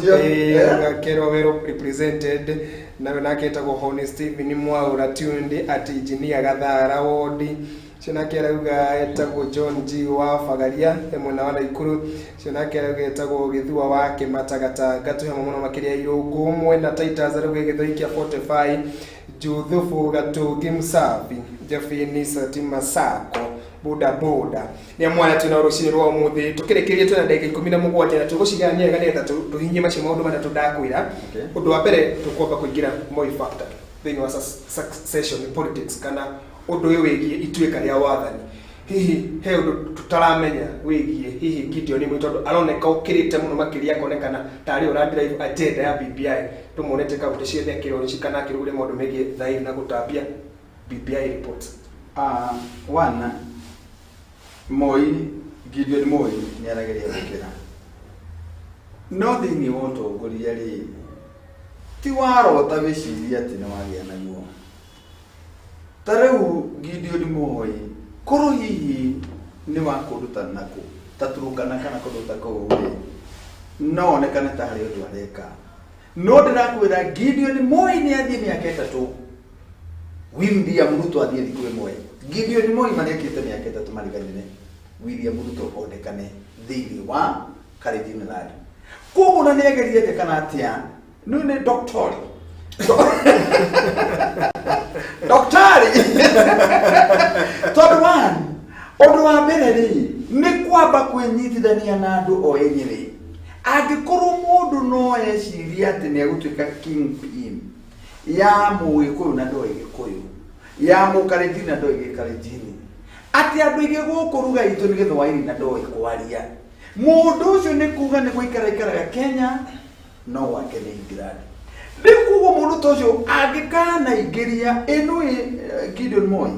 Ũcio, eh. Gakerwo well represented. Nawe nake etagwo Honi Steven Mwaura tuned at engineer Gathara ward. Ũcio nake arauga etagwo John G wa Bagaria e mwena wa Naikuru. Ũcio nake arauga etagwo Gĩthua wa Kĩmata Gatanga, twĩ hamwe mũno makĩria. Irũngũ mwena Titus arauga Gĩthoi kĩa 45, Juthufu Gatũngi Msafi, Jafini Satima Sako boda boda nĩ amwana twĩna rũcinĩ rwa ũmũthĩ. Tũkĩrĩkĩria, twĩna ndagĩka 17 na tũgũcigania wega nĩgetha tũhinyie macio maũndũ matatũ ndakwĩra. Ũndũ wa mbere, tũkwamba kũingĩra Moi factor thĩinĩ wa succession politics, kana ũndũ ũyũ wĩgiĩ ituĩka rĩa wathani. Hihi he ũndũ tũtaramenya wĩgiĩ hihi Gideon Moi, tondũ aroneka ũkĩrĩte mũno makĩria, akonekana tarĩ ũra drive agenda ya BBI? Tũmuonete kaunti ciothe akĩronici kana akĩrugũria maũndũ megiĩ thairi na gũtambia BBI report. One, Moi, Gideon Moi nĩ arageria gũkĩra, no thĩinĩ wa ũtongoria rĩ, ti warota wĩcirie atĩ nĩ wagĩa naguo. Ta rĩu Gideon Moi, korwo hihi nĩ wa kũndũ ta nakũ, ta Turukana kana kũndũ ta kũu rĩ, no onekane ta harĩ ũndũ areka. No ndĩrakwĩra Gideon Moi nĩ athiĩ mĩaka 3, William Ruto athiĩ thikũ ĩmwe. Gideon Moi marĩkĩte mĩaka 3 mariganire, William Ruto onekane thĩinĩ wa Kalenjin land. Koguo na nĩ agerie atĩa kana atĩa, nĩ nĩ doctori doctari, tondũ one, ũndũ wa mbere rĩ, nĩ kwamba kwĩnyitithania na andũ o enyewe. Angĩkorwo mũndũ no ecirie atĩ nĩ egũtuĩka kingpin ya Mũgĩkũyũ na ndoĩ Gĩkũyũ, ya Mũkalenjini na ndoĩ Gĩkalenjini, atĩ andũ aingĩ gũkũ ruga itũ nĩ Gĩthwaĩri na ndoĩ kwaria, mũndũ ũcio nĩ kuga nĩ gũikara ikaraga Kenya no gwake nĩ England. Rĩu koguo mũndũ ta ũcio angĩkanaingĩria ĩno ĩ Gideon Moi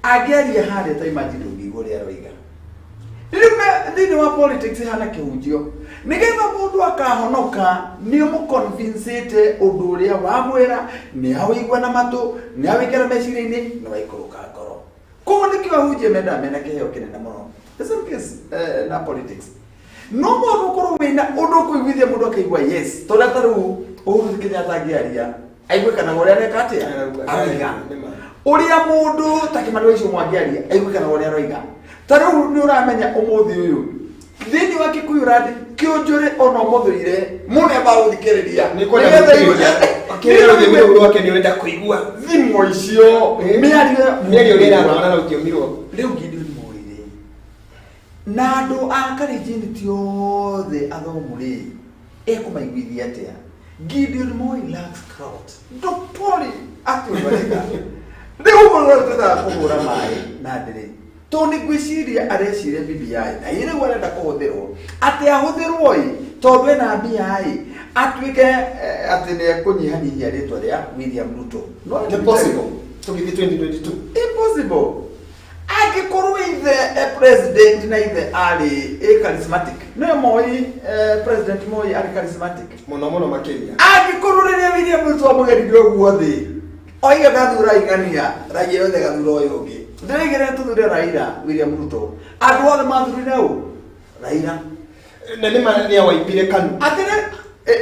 angĩaria harĩa, ta imagine ndũngĩigua ũrĩa aroiga. Rĩu thĩinĩ wa politics hana kĩhunjio, nĩgetha mũndũ akahonoka nĩ ũmũconvincĩte ũndũ ũrĩa wamwĩra, nĩ awĩigua na matũ, nĩ awĩkĩra meciria-inĩ, nĩ waikũrũka ngoro. Koguo nĩkĩo ahunjia mendaga mena kĩheo kĩnene mũno. The same case na politics, no mũhaka ũkorwo wĩna ũndũ ũkũiguithia mũndũ akaigua yes. Tondũ ta rĩu Uhuru Kenyatta angĩaria aigue kana ũrĩa areka atĩa aroiga, ũrĩa mũndũ ta Kĩmani wa Ichung'wa angĩaria aigue kana ũrĩa aroiga. Ta rĩu nĩ ũramenya ũmũthĩ ũyũ thĩinĩ wa Kikuyu randi kĩũnjũrĩ ona ũmũthũire mũndũ amba gũthikĩrĩria. Nĩ kwenda Nĩgetha gũthikĩrĩria. Akĩrĩa rũthiomi rũu rwake nĩ ũrenda kũigua. Thimo icio, mĩario. Mĩario ĩrĩa ĩratwarana na rũthiomi rwaku. Rĩu Gideon Moi rĩ, na andũ a Kalenjin ti othe athomu rĩ, ekũmaiguithia atĩa? Gideon Moi lacks clout. Ndoktori atĩ ũndũ areka rĩu ũguo twethaga kũhũra maĩ na ndĩrĩ, tondũ nĩ ngwĩciria areciria BBI na ĩ rĩu arenda kũhũthĩrwo atĩ ahũthĩrwo ĩ, tondũ ena mbia ĩ, atuĩke atĩ nĩ ekũnyihanyihia rĩtwa rĩa William Ruto. No Nĩ possible tũgĩthiĩ 2022? Impossible. Angĩkorwo ithe president na ithe arĩ ĩ charismatic, nĩwe Moi, President Moi arĩ charismatic. Mũno mũno makĩria. Angĩkorwo rĩrĩa William Ruto amũgeririe ũguo thĩ oiga gathura ing'ania raia yothe gathura ũyũ ũngĩ, ndĩraigĩrĩra tũthure Raila William Ruto, andũ othe mathurire ũ? Raila. Na nĩ ma nĩ awaipire KANU. Atĩrĩ,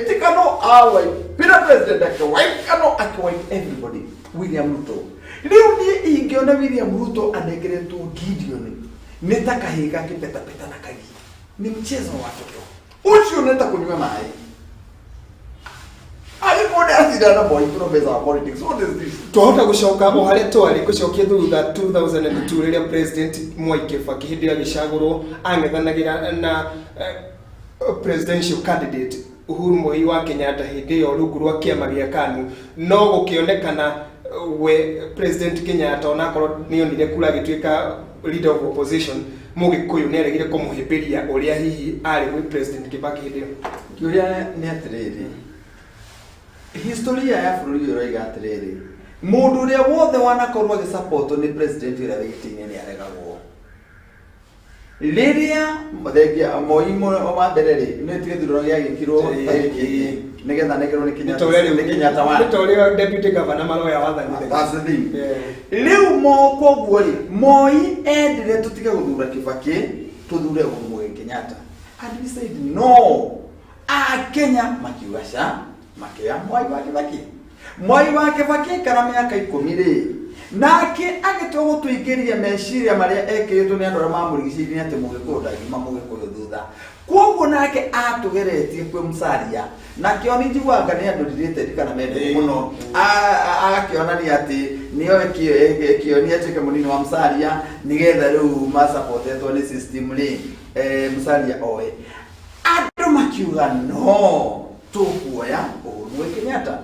ti KANU awaipire, president akĩwipe KANU, akĩwipe everybody, William Ruto. Rĩu niĩ ingĩona William Ruto anengeretwo Gideon nĩ ta kahĩĩ gakĩpetapeta na kagi, ni mchezo wa watoto ũcio, nĩ ta kũnyua maĩ. Angĩkorwo nĩ acindana na Moi, professor wa politics, what is this? Twahota gũcoka o harĩa twarĩ, gũcokia thutha 2002 rĩrĩa President Mwai Kibaki hĩndĩ ĩyo agĩcagũrwo ang'ethanagĩra na presidential candidate Uhuru Muigai wa Kenyatta, hĩndĩ ĩyo rungu rwa kĩama gĩa KANU. No gũkĩonekana we President Kenyatta, onakorwo nĩonire kura agĩtuĩka leader of opposition Mũgĩkũyũ, nĩ aregire kũmũhĩmbĩria ũrĩa hihi arĩ gwĩ President Kibaki hĩndĩ ĩyo. Kĩũria nĩ atĩrĩrĩ, historia ya bũrũri ũyũ ĩroiga atĩrĩrĩ, mũndũ ũrĩa wothe wanakorwo agĩsapotwo nĩ president ũrĩa wĩ gĩtĩ-inĩ nĩ aregagwo. Rĩrĩa thengia Moi wa mbere rĩ, nĩ ti gĩthurano gĩagĩkirwo tarĩki nĩgetha anengerwo nĩ Kenyatta, nĩ Kenyatta wa Nĩ ta ũrĩa deputy governor maroya wathani. That's the thing. Rĩu mo koguo rĩ, Moi endire tũtige gũthura Kibaki, tũthure Uhuru Muigai Kenyatta, and we said no. Akenya makiuga ca, makĩoya Mwai wa Kibaki. Mwai wa Kibaki aikara mĩaka 10 rĩ, nake agĩtua gũtũingĩria meciria marĩa ekĩrĩtwo nĩ andũ arĩa mamũrigicĩirie atĩ Mũgĩkũyũ ndangiuma Mũgĩkũyũ thutha. Koguo nake atũgeretie kwĩ Musalia, na kĩo nĩ njiguaga nĩ andũ rirĩte kana mendete mũno, agakĩonania atĩ nĩoĩ kĩo nĩ atuĩke mũnini wa Musalia nĩgetha rĩu macapotetwo nĩ system rĩ, Musalia oe. Andũ makiuga no tũkuoya Uhuru Muigai Kenyatta.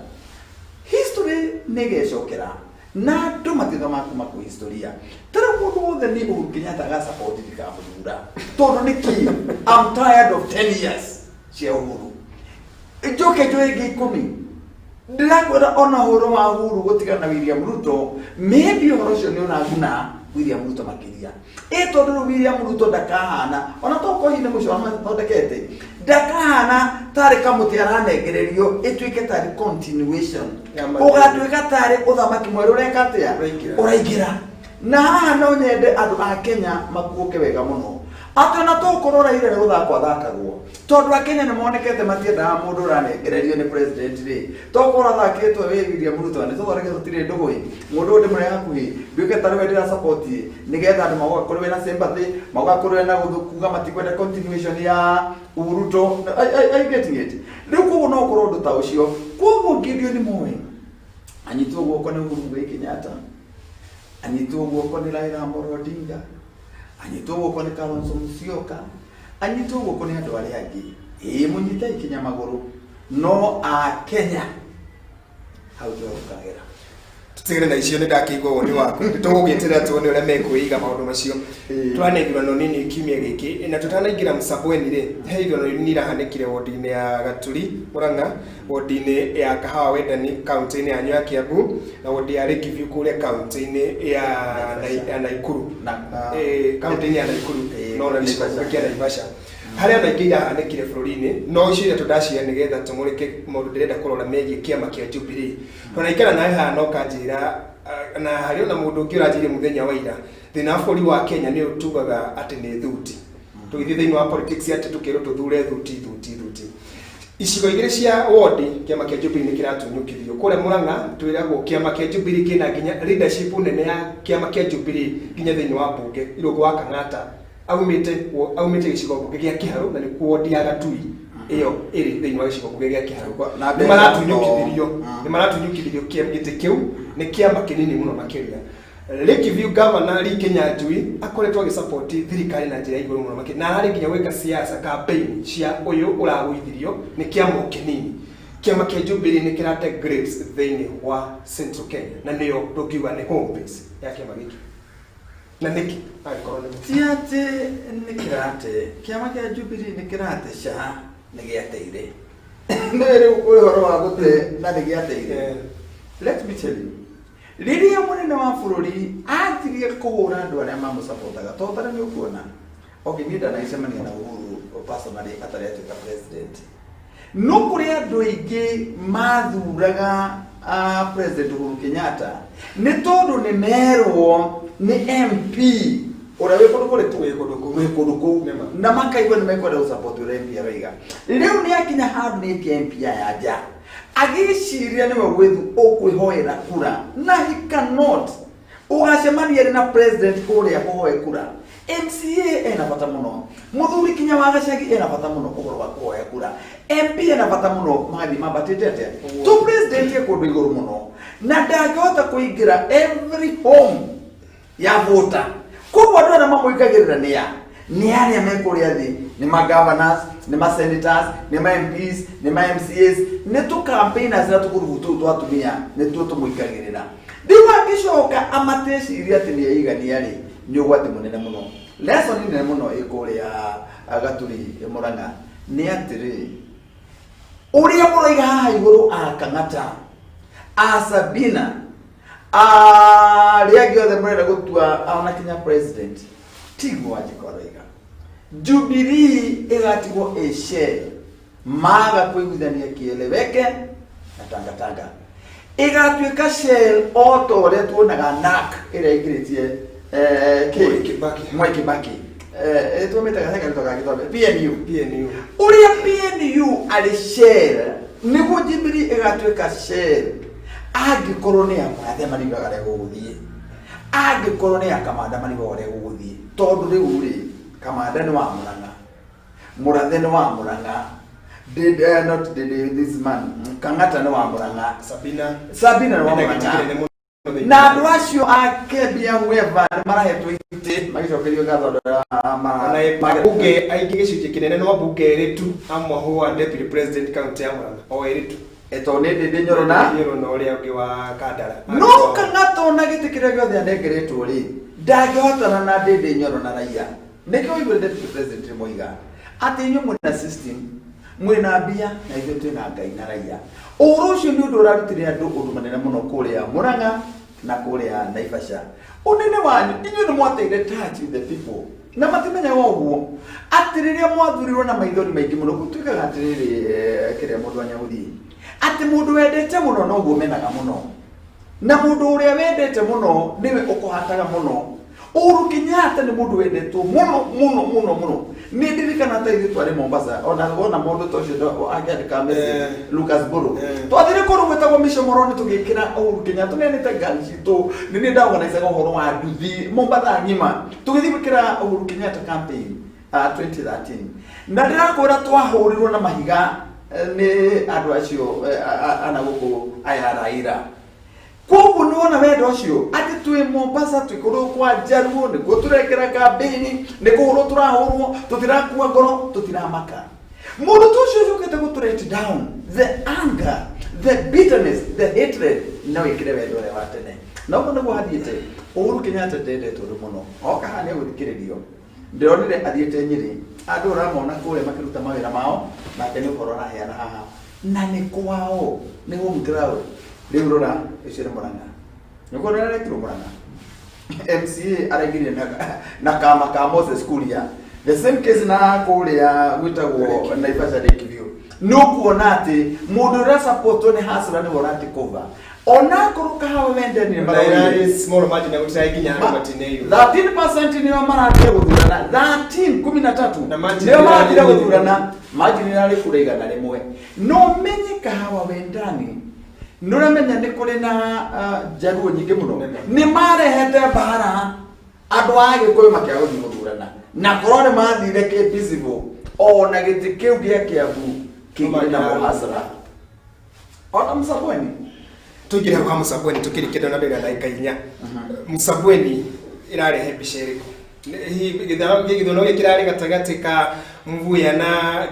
History nĩ ĩgecokera na andũ matithomaga kuma kwĩ historia. Ta rĩu mũndũ wothe nĩ Uhuru Kenyatta agasupport ndikamũthura tondũ nĩkĩ? I'm tired of 10 years cia Uhuru, njoke njoe ĩngĩ 10. Ndĩrakwĩra ona ũhoro wa Uhuru gũtigana na William Ruto, maybe ũhoro ũcio nĩ ũraguna William Ruto makĩria, ĩ tondũ rĩu William Ruto ndakahana ona tokorwo hihi nĩ mũico mathondekete, ndakahana tarĩ kamũtĩ aranengererio ĩtuĩke tarĩ continuation Ya mathĩna. Ũgatuĩka tarĩ ũthamaki mwerũ ũreka atĩa? Ũraingĩra. Ũraingĩra. Na haha no nyende andũ a Kenya makuũke wega mũno atĩ ona tokorwo Raila nĩ gũthakwo athakagwo, tondũ akenya nĩ monekete matiendaga mũndũ ũranengererio nĩ president rĩ, tokorwo athakĩtwo wĩ William Ruto nĩ tũthondeke tũtirĩ ndũgũ ĩ, mũndũ ũyũ ndĩmũrehe hakuhĩ nduĩke tarĩ we ndĩra support ĩ, nĩgetha andũ magoka kũrĩ we na sympathy, magoka kũrĩ we na kuga matikwenda continuation ya Ruto. Are you getting it? Rĩu koguo no ũkorwo ũndũ ta ũcio. Koguo Gideon Moi anyitwo guoko nĩ Uhuru Muigai Kenyatta, anyitwo guoko nĩ Raila Amolo Odinga, anyitwo guoko nĩ Kalonzo Musyoka, anyitwo guoko nĩ andũ arĩa angĩ, ĩĩ mũnyite ikinya magũrũ, no a Kenya hau nĩho ũkagera. Tũtigane na icio, nĩ ndakĩigua woni waku, nĩ tũgũgĩeterera tuone ũrĩa mekwĩiga maũndũ macio. Tũrana ithurano nini kiumia gĩkĩ, na tũtanaingĩra Msambweni rĩ, he ithurano nini irahanĩkire wodi-inĩ ya Gaturi Murang'a, wodi-inĩ ya Kahawa Wendani kaunti-inĩ yanyu ya Kiambu, na wodi ya Lake View kũrĩa kaunti-inĩ ya Naikuru. Kaunti-inĩ ya Naikuru no na gĩcigo kĩa Naivasha, harĩa ona ingĩ irahanĩkire bũrũri-inĩ, no icio ithatũ ndaciya nĩgetha tũmũrĩke maũndũ ndĩrenda kũrora megiĩ kĩama kĩa Jubilee. Twanaikara nawe haha na ũkanjĩra, na harĩ ona mũndũ ũngĩ ũranjĩrire mũthenya wa ira, thĩna wa bũrũri wa Kenya nĩ tugaga atĩ nĩ thuti, tũgĩthiĩ thĩinĩ wa politics atĩ tũkerwo tũthure thuti thuti thuti. Icigo igĩrĩ cia wodi kĩama kĩa Jubilee nĩ kĩratunyũkithio kũrĩa Murang'a. Twĩragwo kĩama kĩa Jubilee kĩna nginya leadership nene ya kĩama kĩa Jubilee nginya thĩinĩ wa mbunge. Irũngũ wa Kang'ata aumĩte gĩcigo mbunge gĩa Kĩharũ, na nĩkuo wodi ya Gatui ĩyo ĩrĩ thĩinĩ wa gĩcigo mbunge gĩa Kĩharũ. Na nĩ maratunyũkithirio Mm. Nĩ maratunyũkithirio gĩtĩ kĩu nĩ kĩama kĩnini mũno makĩria. Lake View Governor Lee Kinyanjui akoretwo agĩsupport thirikari na njĩra ya igũrũ mũno makĩria, na ararĩ nginya gwĩka siasa campaign cia ũyũ ũragũithirio nĩ kĩama kĩnini. Kĩama kĩa Jubilee nĩ kĩrate grapes thĩinĩ wa Central Kenya, na nĩyo ndũngiuga nĩ home base ya kĩama gĩkĩ, na nĩkĩ angĩkorwo nĩ Ti atĩ nĩ kĩrate, kĩama kĩa Jubilee nĩ kĩrate ca, nĩ gĩateire. Nĩ rĩu kwĩ ũhoro wa gũte na nĩ gĩateire. Let me tell you, rĩrĩa mũnene wa bũrũri anjirie kũhũra andũ arĩa mamũcapotaga, tondũ tarĩ nĩ ũkuona, okay, niĩ ndanagĩcemania na Uhuru personally atarĩ atuĩka president, no kũrĩ andũ aingĩ mathuraga President Uhuru Kenyatta nĩ tondũ nĩ merwo nĩ MP ũrĩa wĩ kũndũ kũrĩkũ? Wĩ kũndũ kũu. Wĩ kũndũ kũu. Nĩma. Na makaigua nĩ mekwenda gũsupport ũrĩa MP aroiga. Rĩu nĩ akinya handũ nĩ etia MP aya nja, agĩciria nĩwe ũkwĩhoera kura, na he cannot. Ũgacemania rĩ na president kũrĩa kũhoe kura? MCA ena bata mũno, mũthuri kinya wa gacagi ena bata mũno ũhoro wa kũhoya kura, MP ena bata mũno, magathiĩ mambatĩte atĩa to president e kũndũ igũrũ mũno na ndangĩhota kũingĩra every home ya voter. Koguo andũ arĩa mamũingagĩrĩra nĩ a nĩ arĩa me kũrĩa thĩ, nĩ ma governors, nĩ ma senators, nĩ ma MPs, nĩ ma MCAs, nĩ tũ campaigners na tũgurubu tũu twa atumia nĩtuo tũmũingagĩrĩra. Rĩu angĩcoka amatecirie atĩ nĩ aigania rĩ, nĩ ũgwati mũnene mũno. Lesson nene mũno ĩ kũrĩa Gaturi Murang'a nĩ atĩrĩ, ũrĩa mũroiga haha igũrũ a Kang'ata, a Sabina, arĩa angĩ othe mũrenda gũtua ona kinya president, tiguo Wanjikũ aroiga. Jubilee ĩgatigwo ĩ shell maga kũiguithania kieleweke na tangatanga, ĩgatuĩka shell o ta ũrĩa tuonaga NARC ĩrĩa ĩingĩrĩtie Mwai Kibaki. Mwai Kibaki. Twamĩtaga he karĩtwa kangĩ PNU. PNU. Ũrĩa PNU arĩ shell nĩguo Jubilee ĩgatuĩka shell, angĩkorwo nĩ amũrathe mariugaga ũrĩa gũgũthiĩ, angĩkorwo nĩ akamanda mariugaga ũrĩa gũgũthiĩ, tondũ rĩu rĩ Kamanda nĩ wa Mũrang'a, Mũrathe nĩ wa Mũrang'a, Dede, not Dede, this man Kang'ata nĩ wa Mũrang'a. Sabina. Sabina nĩ wa Ena Mũrang'a. gĩtĩ kĩnene mũno thĩinĩ. Na andũ acio a Kembia whoever nĩ marahetwo itĩ magĩcokerio ngatho andũ arĩa Ona ambunge aingĩ, gĩcunjĩ kĩnene no ambunge erĩ tu amwe who are deputy president county ya Murang'a, o erĩ tu. Tondũ nĩ Ndĩndĩ Nyoro na Nyoro na ũrĩa ũngĩ wa Kandara. No Kang'ata ona gĩtĩ kĩrĩa gĩothe anengeretwo rĩ, ndangĩhotana na Ndĩndĩ Nyoro na raia. Nĩkĩo ũiguire deputy president moiga atĩ inyuĩ mwĩna system, mwĩna mbia, na ithuĩ twĩna Ngai na raia. Ũhoro ũcio nĩ ũndũ ũrarutire andũ ũndũ mũnene mũno kũrĩa Murang'a na kũrĩa Naivasha. Ũnene wanyu inyuĩ nĩ mwateire touch with the people na matimenyaga ũguo, atĩ rĩrĩa mwathurirwo na maithori maingĩ mũno, gũtuĩkaga atĩrĩrĩ, kĩrĩa mũndũ anyagũthiĩ atĩ mũndũ wendete mũno noguo menaga mũno, na mũndũ ũrĩa wendete mũno nĩwe ũkũhataga mũno. Uhuru Kenyatta nĩ mũndũ wendetwo mũno mũno mũno mũno. Nĩ ndirikana ta ithuĩ twarĩ Mombasa, ona wona mũndũ ta ũcio akĩandĩka message. Lucas Buru. Twathire kũndũ gwĩtagwo Mishomoroni tũgĩkĩra Uhuru Kenyatta, tũneanĩte ngari citũ, nĩ niĩ ndaorganizaga ũhoro wa nduthi Mombasa ng'ima, tũgĩthiĩ gwĩkĩra Uhuru Kenyatta campaign 2013, na ndĩrakwĩra twahũrirwo na mahiga nĩ andũ acio ana gũkũ aya Raila. Koguo nĩwona wendo ũcio atĩ twĩ Mombasa, twĩ kũndũ kwa Njaruo, nĩkuo tũrekĩra kambĩini, nĩ kũhũrwo tũrahũrwo, tũtirakua ngoro, tũtiramaka. Mũndũ ta ũcio ũcokete gũtũ let down, the anger, the bitterness, the hatred, no ĩkĩre wendo ũrĩa wa tene. Na ũguo nĩguo hathiĩte. Uhuru Kenyatta ndendetwo rĩ mũno, oka haha nĩ egũthikĩrĩrio. Ndĩronire athiĩte Nyĩrĩ, andũ ũramona kũrĩa makĩruta mawĩra mao, nake nĩ ũhoro araheana haha, na nĩ kwao, nĩ home ground. Rĩu rora ũcio nĩ Mũrang'a, nĩguo ũrarekirwo Mũrang'a MCA araingĩrire na kama ka Moses Kuria, the same case na kũrĩa gwĩtagwo Naivasha Lake View. Nĩ ũkuona atĩ mũndũ ũrĩa supportwo nĩ hasra nĩwe ũratake over, onakorwo Kahawa Wendani nĩ Na maraugire ĩrarĩ small margin na gũtirarĩ nginya handũ matineiyo. 13% nĩo marathire gũthurana, 13, 13. Na margin nĩo marathire ĩrarĩ gũthurana, margin ĩrarĩ kura 100. No menye Kahawa Wendani, nĩũramenya nĩ kũrĩ na njaruo nyingĩ mũno, nĩ marehete mbara, andũ a Gĩkũyũ makĩaga gũthiĩ gũthurana, na korwo nĩ mathire kĩ peaceful, ona gĩtĩ kĩu gĩa Kĩambu kĩngĩrĩ na mũhasra ona Msabweni. Tũingĩre hau ha Msabweni tũkĩrĩkĩria na ndĩna ndagĩka 4. Msabweni ĩrarehe mbica ĩrĩkũ? Hihi gĩthurano gĩkĩ kĩrarĩ gatagatĩ ka Mvurya na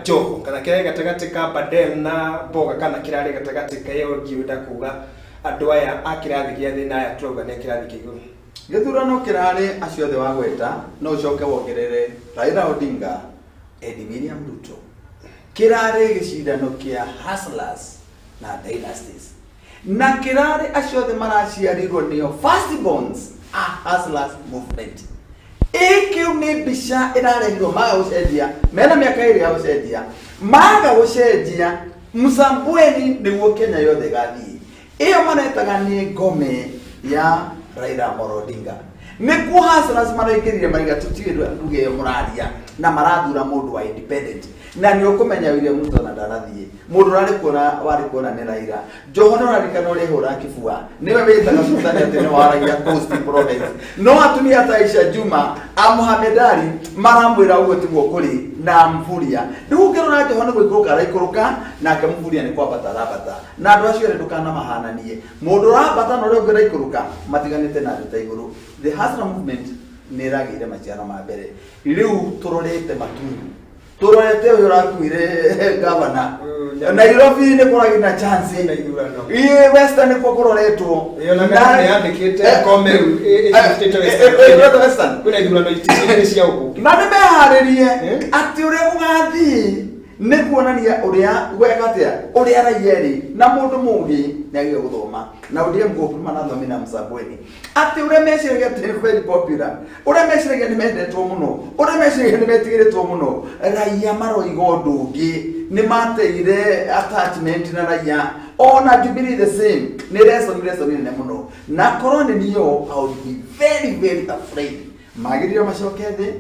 Joho, kana kĩrarĩ gatagatĩ ka Badel na Mboga, kana kĩrarĩ gatagatĩ ka ĩyo ngĩenda kuga andũ aya a kĩrathi gĩa thĩ na aya tũrauga nĩ a kĩrathi kĩa igũrũ? Gĩthurano kĩrarĩ acio othe wagweta, no ũcoke wongerere Raila Odinga and William Ruto. Kĩrarĩ gĩcindano kĩa hustlers na dynasties, na kĩrarĩ acio othe maraciarirwo nĩo firstborns a hustlers movement. Ĩ kĩu nĩ mbica ĩrarehirwo, maga gũcenjia, mena mĩaka 2 ya gũcenjia, maga gũcenjia Msambweni nĩguo Kenya yothe ĩgathiĩ. Ĩyo maretaga nĩ ngome ya Raila Amolo Odinga, nĩkuo hustlers maraingĩrire, maraiga tũtiũĩ nduge ĩyo mũraria, na marathura mũndũ wa independent, na nĩ ũkũmenya William Ruto na ndarathiĩ, mũndũ ũrarĩ kuona warĩ kuona nĩ Raila. Joho nĩ ũraririkana ũrĩa ĩhũra kĩbua, nĩwe wĩtaga Sultani atĩ nĩ waragia Coast Province, no atumia ta Aisha Juma a Mohamed Ali maramwĩra ũguo tiguo kũrĩ na Mvurya. Rĩu ũngĩrora Joho nĩ gũikũrũka araikũrũka, nake Mvurya nĩ kwambata arambata, na andũ acio erĩ ndũkanamahananie, mũndũ ũrambata na ũrĩa ũngĩ ũraikũrũka matiganĩte na thĩ ta igũrũ. The hustler movement nĩ ĩragĩire maciaro ma mbere. Rĩu tũrorete Matungu, tũrorete ũyũ ũrakuire gavana. Nairobi nĩ kũragĩ na chance Na ithurano. Ĩ Western nĩkuo kũroretwo. Ĩyo na nĩ yandĩkĩte Kome rĩu ĩcitĩte Western. Western. Kwĩna ithurano itĩ cia ũmbunge. Na nĩ meharĩrie Eh? atĩ ũrĩa gũgathiĩ nĩ kuonania ũrĩa gweka atĩa, ũrĩa raia ĩrĩ na mũndũ mũgĩ nĩ agĩrĩire gũthoma na ODM gũkuma na thomi na Msambweni, atĩ ũrĩa meciragia atĩ nĩ very popular, ũrĩa meciragia nĩ mendetwo mũno, ũrĩa meciragia nĩ metigĩrĩtwo mũno, raia maroiga ũndũ ũngĩ, nĩ mateire attachment na raia. Ona Jubilee the same, nĩ lesson, lesson nene mũno, na korwo nĩ niyo I would be very very afraid. Magĩrĩire macoke thĩ.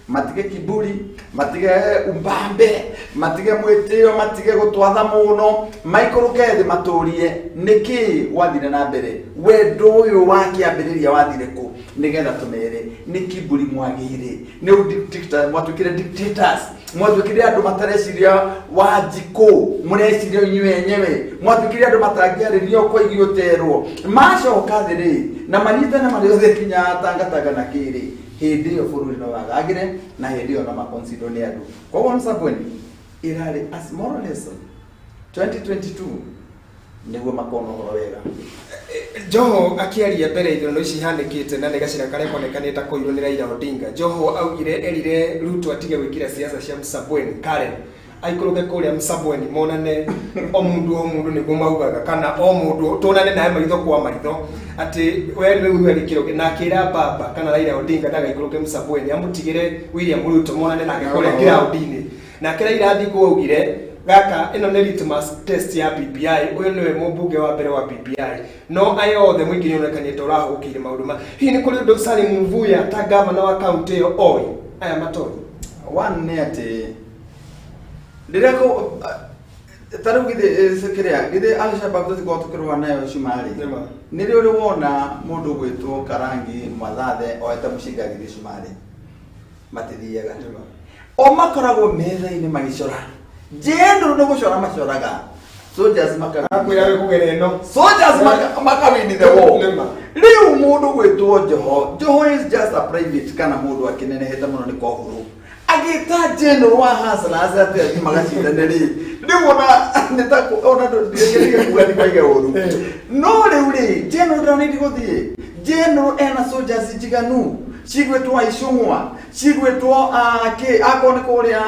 Matige kiburi, matige umbambe, matige mwĩtĩo, matige gũtwatha mũno, maikũrũke thĩ matũrie nĩkĩ gwathire na mbere, wendo ũyũ wa kĩambĩrĩria wathire kũ, nĩgetha tũmere nĩ kiburi mwagĩire, nĩ mwatuĩkire dictators, mwatuĩkire andũ matareciria wanjikũ, mũreciria inyuĩ enyewe, mwatuĩkire andũ matangĩarĩrio kwa ũterwo, macoka thĩ rĩ na manyitane marĩ othe kinya tangatanga na kĩrĩ, hĩndĩ ĩyo bũrũri no wagagĩre na hĩndĩ ĩyo no maconsider nĩ andũ. Koguo Msabweni ĩrarĩ a moral lesson 2022 nĩguo makona ũhoro wega. Joho akĩaria mbere ithurano ici ihanĩkĩte na nĩ gacĩra karĩa konekanĩte ta koirwo nĩ Raila Odinga. Joho augire erire Ruto atige gwĩkĩra siasa cia Msabweni Karen, aikũrũke kũrĩa Msabweni monane o mũndũ o mũndũ, nĩguo maugaga, kana o mũndũ tuonane nawe maitho kwa maitho, atĩ we rĩu we gĩkĩro, na akĩra baba kana Raila Odinga ndagaikũrũke Msabweni, amũtigĩre William Ruto monane nake kũrĩa ground-inĩ. Nake Raila athiĩ kũu augire gaka ĩno nĩ litmus test ya BBI, ũyũ nĩwe mũmbunge wa mbere wa BBI, no aya othe mũingĩ nĩ ũnekanĩte ũrahũgũkĩire maũndũ ma hihi nĩ kũrĩ ũndũ Salim Mvurya ta gavana wa kaunti ĩyo oĩ aya matoĩ? One nĩ atĩ rĩrĩa ta rĩu githĩ kĩrĩa githĩ Al-Shabaab tũtikoragwo tũkĩrũa nayo Cumarĩ? Nĩma. Nĩ rĩ ũrĩ wona mũndũ gwĩtwo Karangi Mwathathe oete mũcinga agĩthiĩ Cumarĩ? Matithiaga. Nĩma. O makoragwo metha-inĩ magĩcora, general nĩ gũcora macoraga, soldiers akwĩra wĩ kũgera ĩno, soldiers makawin the war. Nĩma. Rĩu mũndũ gwĩtwo Joho, Joho is just a private, kana mũndũ akĩnenehete mũno nĩ kohuru agĩta general wa hustlers atĩ athiĩ magacindane rĩ, rĩu ona nĩ ta ona ndĩgerie kuga nĩ kwaige ũru, no rĩu rĩ general ndanĩndi gũthiĩ. General ena soldiers njiganu cigwĩtwo Icũng'wa, cigwĩtwo kĩ, akorwo nĩ kũrĩa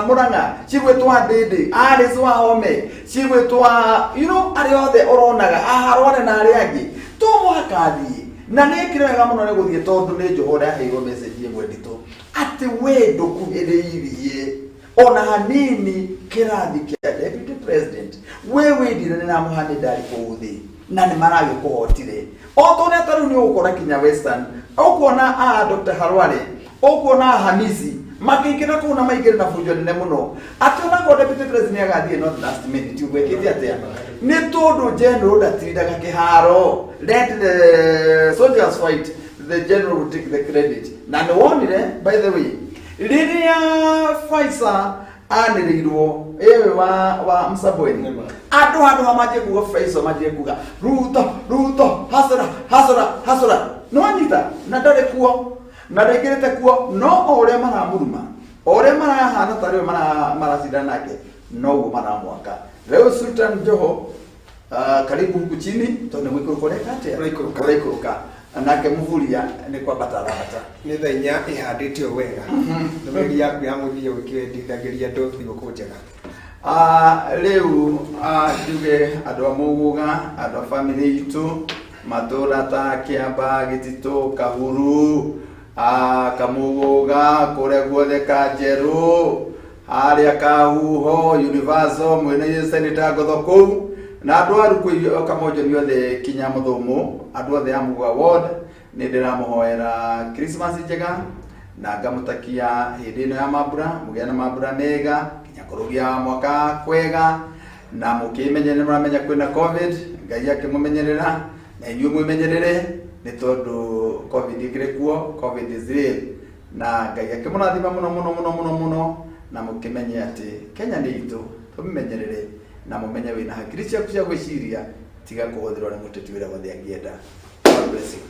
Mũrang'a cigwĩtwo Ndĩndĩ, Alice Wahome cigwĩtwo, arĩa othe ũronaga aharwane na arĩa angĩ, to mũhaka athiĩ. Na nĩ ĩkire wega mũno nĩ gũthiĩ, tondũ nĩ Joho ũraheirwo message ĩmwe nditũ atĩ we ndũkuhĩrĩirie ona hanini kĩrathi kĩa deputy president, we wĩndirane na Mohamed Ali kũu thĩ na nĩ maragĩkũhotire o ta ũrĩa ta rĩu nĩ ũgũkora kinya Western, ũkuona a Dr. Harware, ũkuona Hamisi makĩingĩra kũu na maingĩre na bunjo nene mũno, atĩ onakorwo deputy president agathiĩ not last minute ũgwĩkĩte atĩa, nĩ tondũ general ndatindaga kĩharo. Let the soldiers fight, the general will take the credit. Na nĩ wonire, by the way, rĩrĩa Faisal anĩrĩirwo ĩwe wa Msabweni, Nĩma. andũ handũ ha manjie kuga Faisal, manjie kuga Ruto, Ruto, hasara hasara hasara. Nĩ wanyita na ndarĩ kuo na ndaingĩrĩte kuo, no o ũrĩa maramũruma, o ũrĩa marahana tarĩo maracindana nake, noguo maramwaka. Rĩu Sultan Joho, karibu huku chini, tondũ nĩ gũikũrũka ũreka atĩa? Ũraikũrũka. Ũraikũrũka, nake Mvurya nĩ kwambata arambata. Nĩ thaa 4 ĩhandĩte o wega. Ndũmĩrĩri yaku ya mũthia ũkĩendithagĩria andũ thigũkũ njega. Rĩu njuge andũ a Mũgũga, andũ a bamĩrĩ itũ matũra ta Kĩamba, Gĩtitũ, Kahuru, Kamũgũga, kũrĩa guothe Kanjerũ, harĩa Kahuho, Universal, mwene Senator Ngotho kũu, na andũ a Rukũ Kamonjoni othe kinya Mũthũmũ, andũ othe a Mũgũga ward, nĩ ndĩramũhoera Christmas njega na ngamũtakia hĩndĩ ĩno ya mambura mũgĩe na mambura mega nginya kũrũgia mwaka kwega, na mũkĩmenyerere, mũramenya kwĩna COVID, Ngai akĩmũmenyerera na inyuĩ mwĩmenyerere, nĩ tondũ COVID ĩkĩrĩ kuo, COVID is real, na Ngai akĩmũrathima mũno mũno mũno mũno mũno, na mũkĩmenye atĩ Kenya nĩ itũ, tũmĩmenyerere na mũmenye wĩna hakiri ciaku cia gwĩciria, tiga kũhũthĩrwo nĩ mũteti ũrĩa wothe angĩenda. God bless you.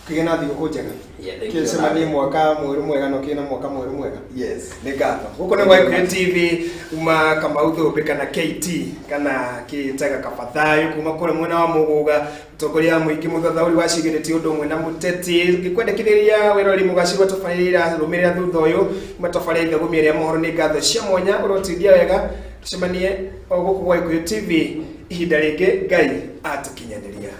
Kĩgĩa na thigũkũ njega. Yeah, thank you. Kĩcemanie mwaka mwerũ mwega na ũkĩgĩe na mwaka mwerũ mwega. Yes. Nĩ ngatho. Gũkũ nĩ gwa Gĩkũyũ TV, uma Kamau Thũmbĩ kana KT kana kĩtaga Kabathayo, kuma kũrĩa mwena wa Mũgũga, mũtongoria wa mũingĩ, mũthathaũri wa cigĩrĩ ti ũndũ ũmwe na mũteti, ngĩkwendekithĩria wĩrori mũgacĩru wa tabarĩra ĩrarũmĩrĩra thutha ũyũ, kuma tabarĩra ithagumia rĩa mohoro. Nĩ ngatho cia mwanya ũrotindia wega, tũcemanie o gũkũ gwa Gĩkũyũ TV ihinda rĩngĩ Ngai atũkinyanĩria.